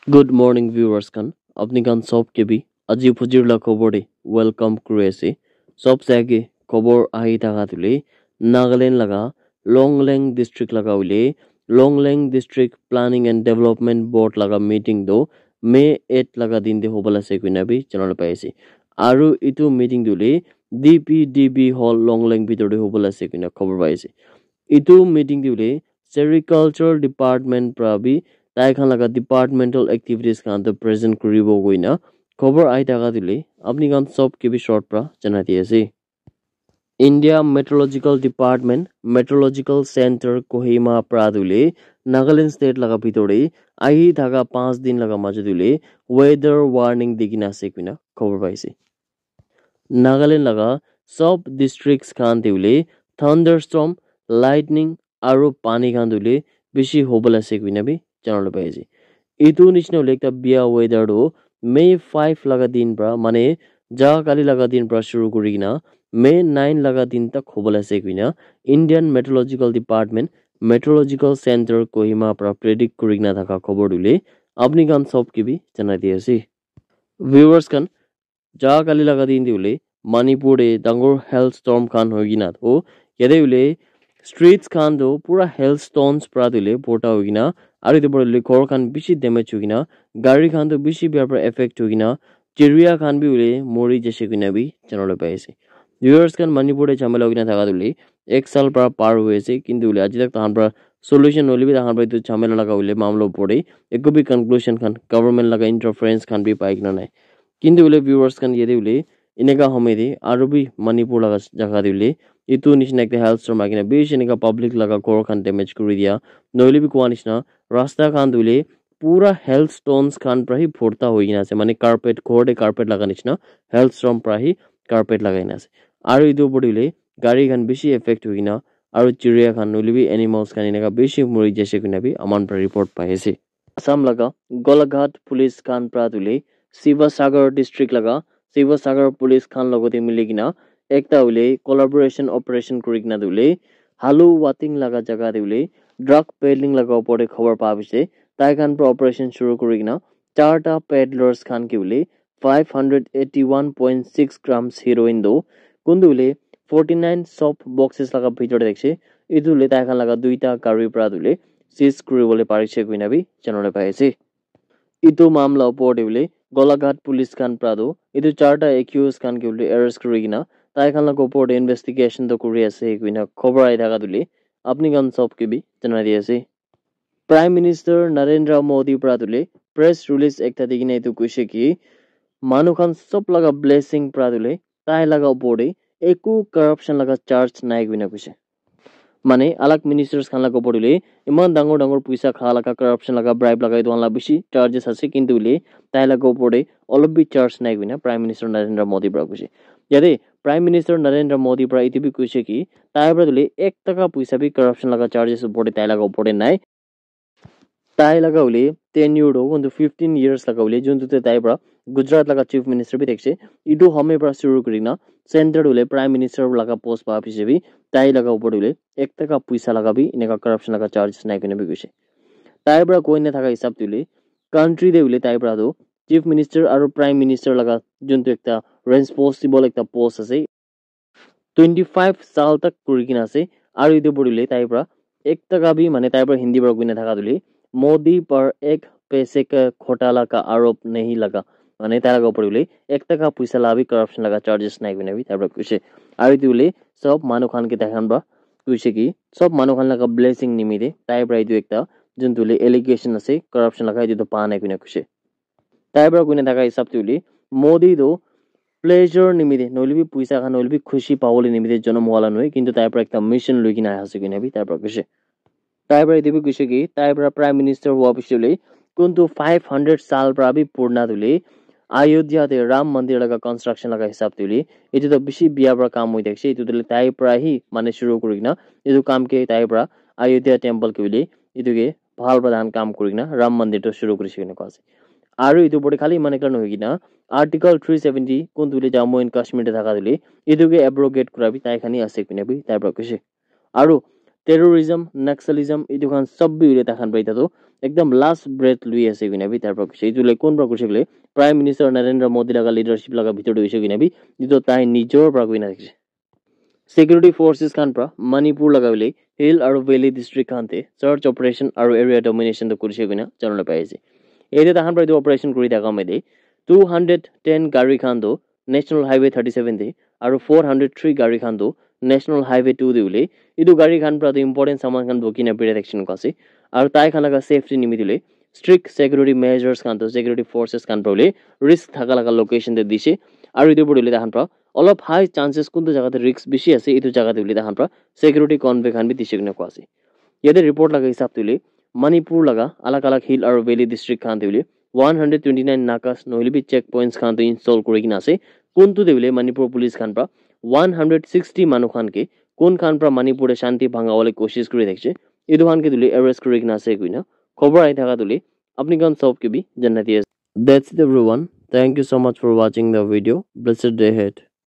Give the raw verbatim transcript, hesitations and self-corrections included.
Good morning, viewers khan. Apni khan sob ke bhi aji phujir la khobor de welcome kuri ase. Sob se age khobor ahi thaka tu le Nagaland laga Longleng district laga hoile Longleng District Planning and Development Board laga meeting tu May eight laga din de hobala ase koina bi janabole pai ase. Aru itu meeting tu le D P D B Hall Longleng bitor de hobala ase koina khobor pai ase. Itu meeting tu le Sericulture Department pra bi tai khan laga departmental activities khan tu present kuribo koina khobor ahi thaka tu le apni khan sob ke bi short pra janai di ase. India Meteorological Department Meteorological Center Kohima pra tu le Nagaland state laga bitor de ahi thaka panch din laga majo tu le weather warning di kena ase koina khobor pai ase. Nagaland laga sob districts khan te hoile thunderstorm, lightning aru pani khan tu hoile bishi hobole ase koina bi janabole pai ase. Itu nishina hoile ekta bia weather tu May five laga din pra mane ja kali laga din pra shuru kuri kena May nine laga din tak hobole ase koina Indian Meteorological Department Meteorological Center Kohima pra predict kuri kena thaka khobor tu hoile apni khan sob ke bi janai di ase. Viewers khan, ja kali laga din de hoile Manipur de dangor hailstorm khan hoi kena to yate hoile streets khan tu pura hailstones pra tu hoile bhorta hoi kena aru etu pra hoile ghor khan bishi damage hoi kena gari khan tu bishi bia pra affect hoi kena chiriya khan bi hoile mori jaise koina bi janabole pai ase. Viewers khan, Manipur de jhamela hoi kena thaka tu hoile ek saal pra par hoi ase, kintu hoile aji tak tahan pra solution nohoile bi tahan pra etu jhamela laga hoile mamla upor de eko bi conclusion khan government laga interference khan bi pai kena nai. Kintu hoile viewers khan, yate hoile eneka homoy de aru bi Manipur laga jaga de hoile etu nishina ekta hailstorm ahi kena bishi eneka public laga ghor khan damage kuri dia nohoile bi koa nishina rasta khan tu hoile pura hailstones khan pra hi bhorta hoi kena ase, mane carpet, ghor de carpet laga nishina hailstorm pra hi carpet lagai kena ase. Aru etu upor de hoile gari khan bishi affect hoi kena aru chiriya khan nohoile bi animals khan eneka bishi mori jaise koina bi aman pra report pai ase. Assam laga Golaghat police khan pra tu hoile Sivasagar district laga Sivasagar police khan logote mili kena ekta hoile collaboration operation kuri kena tu hoile Halu Wating laga jaga de hoile drug peddling laga upor de khobor pa bise. Tai khan pra operation shuru kuri kena charta peddlers khan ke hoile five hundred eighty one point six grams heroin tu kuntu hoile forty nine soap boxes laga bitor de rakhishe. Etu hoile tai khan laga duita gari pra tu hoile seize kuri bole parishe koina bi janabole pai ase. Etu mamla upor de hoile Golaghat police khan pra tu etu charta accused khan ke hoile arrest kuri kena tai khan laga upor de investigation tu kuri ase koina khobor ahi thaka tu hoile apni khan sob ke bi janai di ase. Prime Minister Narendra Modi pra tu hoile press release ekta di kena etu koise ki manu khan sob laga blessing pra tu hoile tai laga upor de eku corruption laga charge nai koina koise. Mane alag ministers khan laga upor de hoile eman dangor dangor puisa kha laga, corruption laga, bribe laga etu khan la bishi charges ase, kintu hoile tai laga upor de olop bi charge nai koina Prime Minister Narendra Modi pra koise. Yate Prime Minister Narendra Modi pra etu bi koise ki tai pra tu hoile ek taka puisa bi corruption laga charges upor de tai laga upor de nai. Tai laga hoile tenure tu kuntu fifteen years laga hoile juntu te tai pra Gujarat laga chief minister bi thakishe. Etu homoy pra shuru kuri kena center tu hoile prime minister laga post pa bise bi tai laga upor tu hoile ek taka puisa laga bi eneka corruption laga charges nai koina bi koise. Tai pra koina thaka hisab tu hoile country te hoile tai pra tu chief minister aru prime minister laga juntu ekta responsible ekta post ase. Twenty five saal tak kuri kena ase. Aru etu pori le tai pra ek taka bi, mane tai pra Hindi pra koina thaka tu le, "Modi par ek paise ka ghotala ka arop nahi laga." Mane tai laga upor le ek taka puisa la bi corruption laga charges nai koina bi tai pra koise. Aru etu le sob manu khan ke tai khan pra koise ki sob manu khan laga blessing nimite tai pra etu ekta juntu le allegation ase corruption laga, etu toh pa nai koina koise. Tai pra koina thaka hisab te hoile, Modi toh pleasure nimite, nohoile bi puisa khan, nohoile bi khushi pabole nimite jonom hoila nohoi, kintu tai pra ekta mission loi kena ahi ase koina bi tai pra koise. Tai pra etu bi koise ki, tai pra prime minister hua piche hoile, kuntu five hundred saal pra bi purna tu hoile, Ayodhya te Ram Mandir laga construction laga hisab te hoile, etu toh bishi bia pra kam hoi thakishe, etu tu hoile tai pra hi mane shuru kuri kena, etu kam ke tai pra Ayodhya temple ke hoile, etu ke bhal pra tahan kam kuri kena Ram Mandir toh shuru kurishe koina koa ase. Aru etu upor te khali eman ekla nohoi kena Article three seventy, kuntu hoile Jammu and Kashmir te thaka tu hoile, etu ke abrogate kura bi tai khan hi ase koina bi tai pra koise. Aru terrorism, Naxalism, etu khan sob bi hoile tai khan para etia toh ekdam last breath lui ase koina bi tai para koise. Etu hoile kon para koise koile Prime Minister Narendra Modi laga leadership laga bitor te hoise koina bi etu tai nijor para koina thakise. Security forces khan para Manipur laga hoile hill aru valley district khan te search operation aru area domination toh korise koina janabole pai ase. Yate tai khan para etu operation kuri thaka time te two hundred ten gari khan toh National Highway thirty seven te aru four hundred three gari khan toh National Highway two te hoile etu gari khan para toh important saman khan bukhi na birai thakishe koina ase. Aru tai khan laga safety nimite hoile strict security measures khan toh security forces khan para hoile risk thaka laga location te dise. Aru etu opor te hoile tai khan para olop high chances kuntu jaga te risk bishi ase, etu jaga te hoile tai khan para security convoy khan bi dise koina koa ase. Yate report laga hisab te hoile Manipur laga alag alag hill aru valley district khan te hoile one hundred twenty nine nakas nohoile bi check points khan toh install kuri kena ase. Kuntu te hoile Manipur police khan para one hundred sixty manu khan ke kun khan para Manipur te shanti bhanga wale koshish kuri thakishe, etu khan ke hoile arrest kuri kena ase koina khobor ahi thaka hoile apni khan sob ke bi janai di ase. That's it everyone. Thank you so much for watching the video. Blessed day ahead.